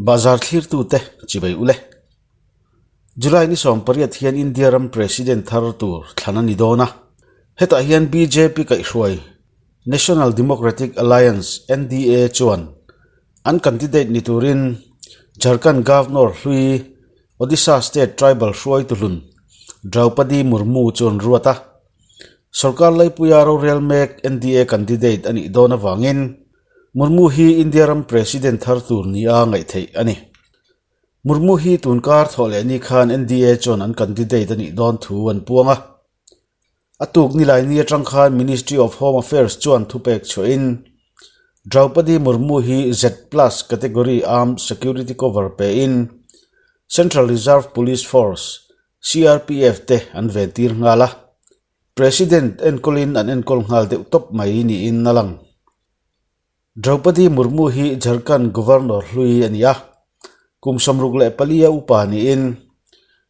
Bazar thlirtute chibai ule. July ni 18 hian India ram President thar tur thlan a ni dawn a. Hetah hian bjp kaihhruai National Democratic Alliance, NDA, chuan an candidate ni turin Jharkhand Governor hlui Odisha State Tribal hruaitu hlun Draupadi Murmu chu an ruat a. Sorkar laipuia rorel mek NDA candidate a nih dawn avangin Murmu hi India ram President thar tur nia ngaih theih a ni. Murmu hi tunkar thawh leh ni khan NDA chuan an candidate a nih dawn thu an puang a. A tuk nilai ni atang khan Ministry of Home Affairs chuan thupek chhuahin Draupadi Murmu hi Z plus category armed security cover pein Central Reserve Police Force, CRPF, te an ventir nghal a. President enkawlin an enkawl nghal deuh tawp mai niin a lang. Draupadi Murmu hi Jharkhand Governor hlui a ni a, kum 64 a upa niin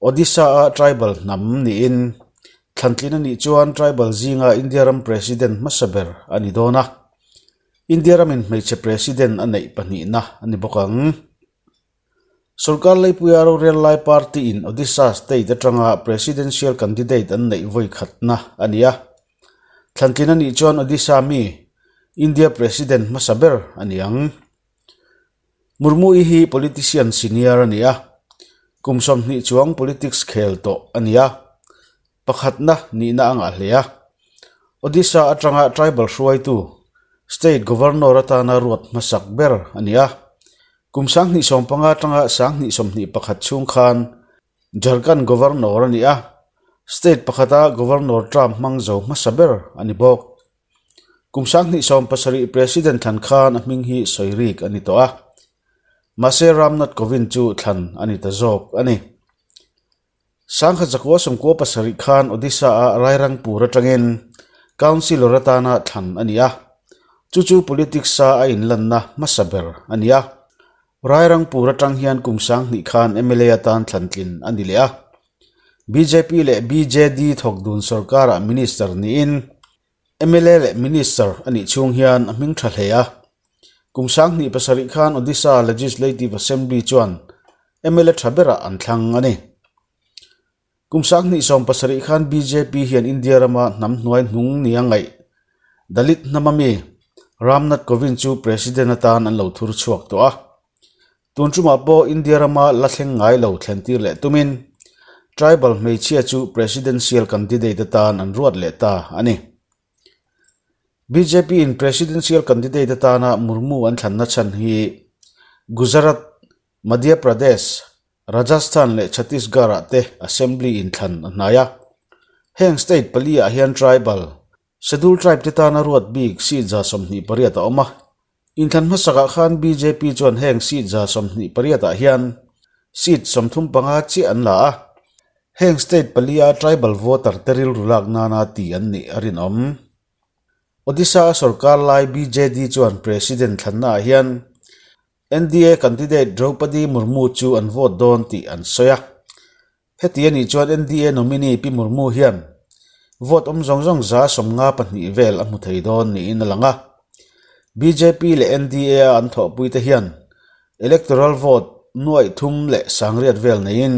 Odisha-a tribal hnam niin thlantlin a nih chuan tribal zinga India ram President hmasa ber a ni dawn a, India ramin hmeichhe President a neih pahnihna a ni bawk ang. Sorkar Laipuia rorel lai party in Odisha state atanga presidential candidate an neih vawi khatna a ni a. Thlantlin a nih chuan Odisha mi India president hmasa ber a ni ang. Murmu-i hi politician senior a ni a, kum 20 chuang politics khel tawh a ni a, pakhatna nihna a ngah hle a. Odisha atanga tribal hruaitu state governor atana ruat hmasak ber a ni a. Kum 2015 atanga 2021 chhung khan Jharkhand Governor a ni a, state pakhata Governor term hmang zo hmasa ber a ni bawk. Kum 2017 President thlan khan a hming hi sawi rik a ni tawh a, mahse Ramnath Kovind chu thlan a ni ta zawk a ni. 1997 khan Odisha-a Rairangpur atangin Councillor atana thlan a ni a, chu chu politics-a a inlanna hmasa ber a ni a. Rairangpur atang hian kum 2000 khan mla atan thlan tlin a ni leh a. Bjp leh BJD thawk dun sorkarah minister niin mla leh minister a nih chhung hian a hming tha hle a. Kum 2007 khan Odisha Legislative Assembly chuan mla tha berah an thlang a ni. Kum 2017 khan BJP hian India rama hnam hnuai hnung nia ngaih Dalit hnama mi Ramnath Kovind chu President atan an lo thur chhuak tawh a. Tun tumah pawh India rama la thleng ngai lo thlen tir leh tumin tribal hmeichhia chu presidential candidate atan an ruat leh ta a ni. BJP in presidential candidate atana Murmu an thlanna chhan hi Gujarat, Madhya Pradesh, Rajasthan leh Chhattisgarh ah te assembly inthlan a hnai a. Heng state pali ah hian tribal, schedule tribe te tana ruat bik seat 28 a awm a. Inthlan hmasakah khan BJP chuan heng seat 28 ah hian seat 35 chiah an la a. Heng state pali a tribal voter te rilru lak nana ti an nih a rinawm. Odisha a sorkar lai BJD chuan President thlanna ah hian NDA candidate Draupadi Murmu chu an vote dawn tih an sawi a. Heti a nih chuan NDA nominee Pi Murmu hian vote awm zawng zawng 52 vel a hmu thei dawn niin a lang a. BJP leh NDA a an thawhpuite hian electoral vote nuaih thum leh sangriat vel neiin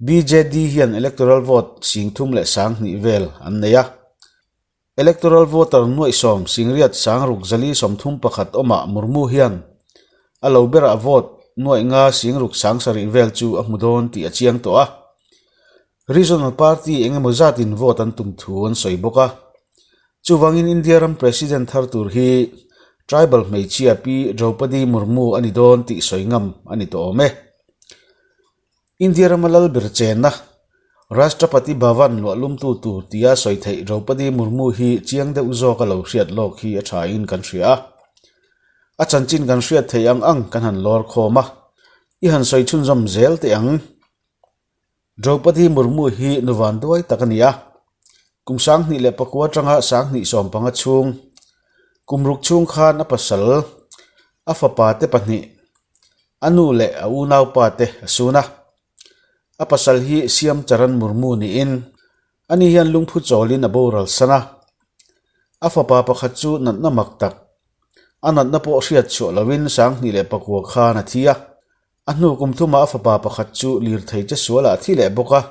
BJD hian electoral vote 30,000 leh vel an nei a. Electoral voter nuaih 10 singriat sangruk zali 31 awmah Murmu hian a lo berah vote nuaih nga singruk 70 vel chu a hmu dawn tih a chiang tawh a. Regional party engemaw zatin vote an tum thu an sawi bawk a. Chuvangin India ram President thar tur hi tribal hmeichhia Pi Draupadi Murmu a ni dawn tih sawi ngam a ni tawh awm e. India rama lal ber chenna Rashtrapati Bhavan luah lumtu tur tia sawi theih Draupadi Murmu hi chiang deuh zawk a lo hriat lawk hi a thain kan hria a. A chanchin kan hriat theih ang ang kan han lawr khawm a, i han sawi chhunzawm zel teh ang. Draupadi Murmu hi nuvan duai tak a ni a, kum 2009 atanga 2015 chhung kum ruk chhung khan a pasal a fapa te pahnih a nu leh a unaupa te a sun a. A pasal hi Siam Charan Murmu niin ani hian lungphu chawlin a boral san a. A fapa pakhat chu natna mak tak, a natna pawh hriat chhuah lovin 2009 khan a thi a. A hnu kum thumah a fapa pakhat chu lirthei che sualah a thi leh bawk a,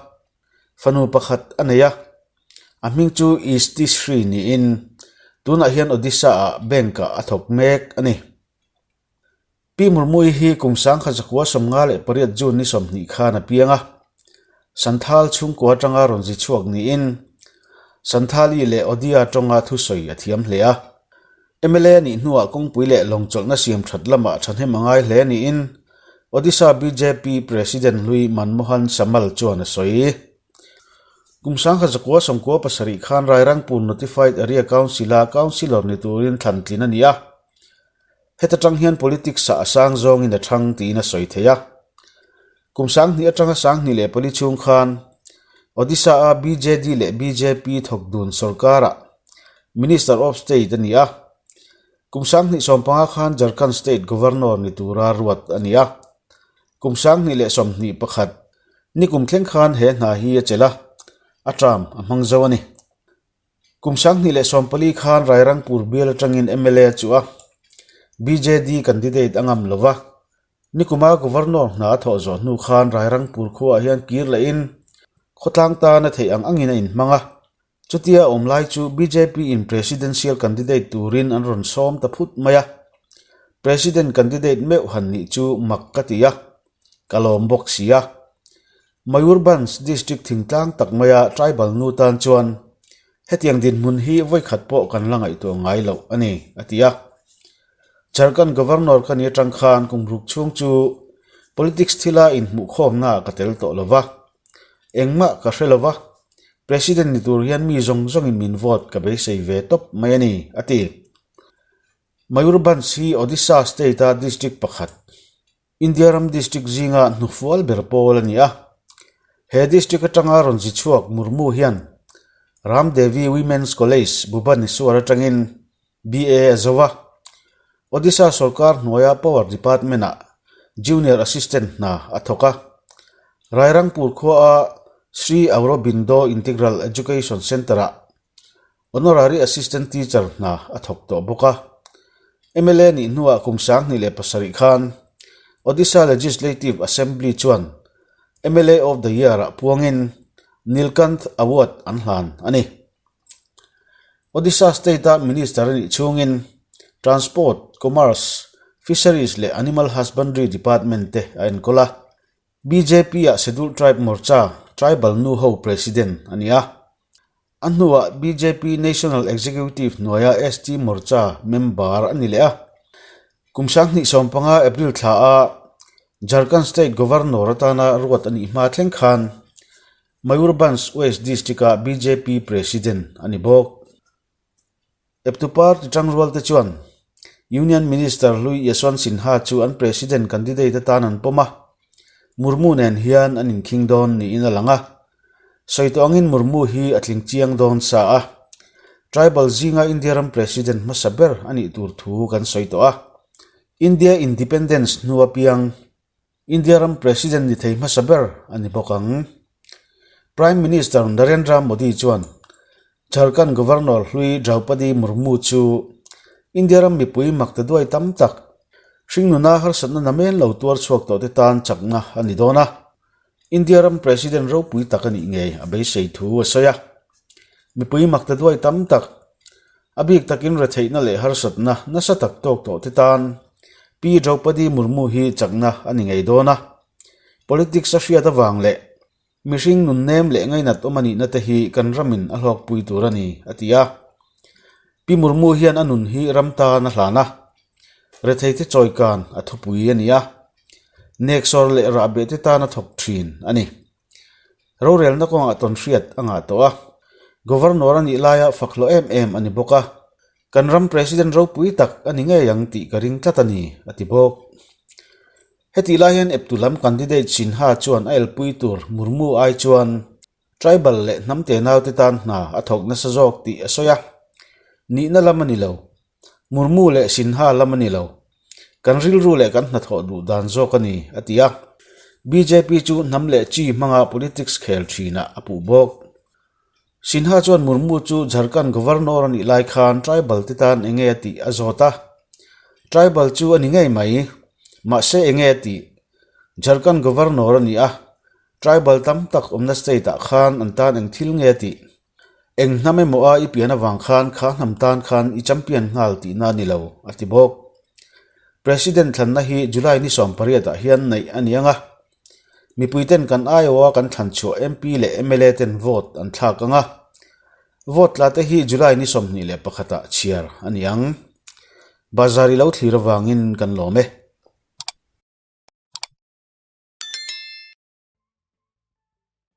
fanu pakhat a nei a, a hming chu Istishree niin tunah hian Odisha-ah bank-ah a thawk mek a ni. Pi Murmui hi kum 1958 June ni 20 khan a piang a, Santhal chhungkua atanga rawn zi chhuak niin Santhali leh Odia tawnga thusawi a thiam hle a. Mla a nih hnuah kawngpui leh lawng chawlhna siam that lamah thahnem a ngai hle niin Odisha bjp President hlui Manmohan Samal chuan a sawi. Kum 1997 khan Rairangpur Notified Area Council-a Councillor ni turin thlan tlin a ni a. Heta tang hian politics-ah a sang zawngin a thang tiin a sawi thei a. Kum 2000 atanga 2004 chhung khan Odisha-a BJD leh bjp thawk dun sorkarah Minister of State a ni a. Kum 2015 khan Jharkhand State Governor ni tura ruat a ni a. Kum 2021 nikum thleng khan he hna hi a chelh a, a term a hmang zo a ni. Kum 2014 khan Rairangpur bial atangin mla chu a BJD candidate a ngam lo va, nikuma Governor hna a thawh zawh hnu khan Rairangpur khuaah hian kir lehin khawtlang tan a theih ang angin a inhmang a. Chutia awm lai chu bjp in Presidential candidate turin an rawn sawm ta phut mai a, President candidate meuh han nih chu mak ka ti a, ka lawm bawk si a. Mayurbhanj District thingtlang tak maia tribal nu tan chuan hetiang dinhmun hi vawikhat pawh kan la ngaihtuah ngai loh a ni, a ti a. Jharkhand Governor ka ni atang khan kum ruk chhung chu politics thila inhmuhkhawmnaah ka tel tawh lo va, engmah ka hre lo va, President ni tur hian mi zawng zawngin min vote ka beisei ve tawp mai a ni, a ti. Mayurbhanj hi Odisha state-a district pakhat. India ram district zinga hnufual ber pawl a ni a. He district atanga rawn zi chhuak Murmu hian Ramdevi Women's College, Bhubaneswar atangin BA a zo a. Odisha sorkar hnuaia Power Department-ah Junior Assistant hna a thawk a. Rairangpur khuaa Sri Aurobindo Integral Education Centre-ah Honorary Assistant Teacher hna a thawk tawh bawk a. Mla nih hnuah kum 2007 khan Odisha Legislative Assembly chuan mla of the Year-ah puangin Nilkanth Award an hlan a ni. Odisha State-a Minister a nih chhungin Transport, Commerce, Fisheries leh Animal Husbandry Department te a enkawl a. BJP-ah Scheduled Tribe Morcha Tribal nu ho President a ni a. A hnuah bjp National Executive hnuaia ST Morcha member a ni leh a. Kum 2015 April thla a Jharkhand State Governor atana ruat a nih hma thleng khan Mayurbhanj West District-a bjp President a ni bawk. Eptu party tangrual te chuan Union Minister hlui Yashwant Sinha chu an President candidate atan an pawm a, Murmu nen hian an inkhing dawn niin a lang a. Sawi tawh angin Murmu hi a tling chiang dawn sa a, tribal zinga India ram President hmasa ber a nih tur thu kan sawi tawh a. India Independence hnu apiang India ram President ni thei hmasa ber a ni bawk ang. Prime Minister Narendra Modi chuan Jharkhand Governor hlui Draupadi Murmu chu India ram mipui makta duai tam tak hringnuna harsatna namen lo tuar chhuak tawh te tan chakna a ni dawn a, India ram President ropui tak a nih ngei a beisei thu a sawi a. Mipui makta duai tam tak A bik takin retheihna leh harsatna nasa tak tawk tawh te tan Pi Draupadi Murmu hi chakna a ni ngei dawn a. Politics a hriat avang leh mihring nunnem leh ngainat awm a nihna te hi kan ramin a hlawkpui tur a ni, a ti a. Pi Murmu hian a nun hi ram tan a hlan a, retheite chawikan a thupui a ni a, neksawr leh rahbeh te tan a thawk thin a ni. Rorelna kawngah tawnhriat a ngah tawh a, Governor a nih laia fak hlawh em em a ni bawk a, kan ram President ropui tak a ni ngei ang tih ka ring tlat a ni, a ti bawk. Hetih lai hian eptu lam candidate Sinha chuan a elpui tur Murmu ai chuan tribal leh hnam tenaute tan hna a thawk nasa zawk tih a sawi a, nihna lam a ni lo. Murmu leh Sinha lam a ni lo. Kan rilru leh kan hnathawh duh dan zawk a ni, a ti a. Bjp chu hnam leh chi hmanga politics khel thinah a puh bawk. Sinha chuan Murmu chu Jharkhand Governor a nih lai khan tribal te tan enge a tih a zawt a. Tribal chu a ni ngei mai. Mahse enge a tih? Jharkhand Governor a ni a, tribal tam tak awmna state-ah khan an tan eng thil nge tih? Eng hnam emaw a i pian avang khan kha hnam tan khan i champion nghal tihna a ni lo, a ti bawk. President thlanna hi July ni 18 ah hian neih a ni ang a. Mipuiten kan aiawha kan thlan chhuah MP leh mla ten vote an thlak ang a. Vote tla te hi July ni 21 ah chhiar a ni ang. Bazar i lo thlir avangin kan lawm e.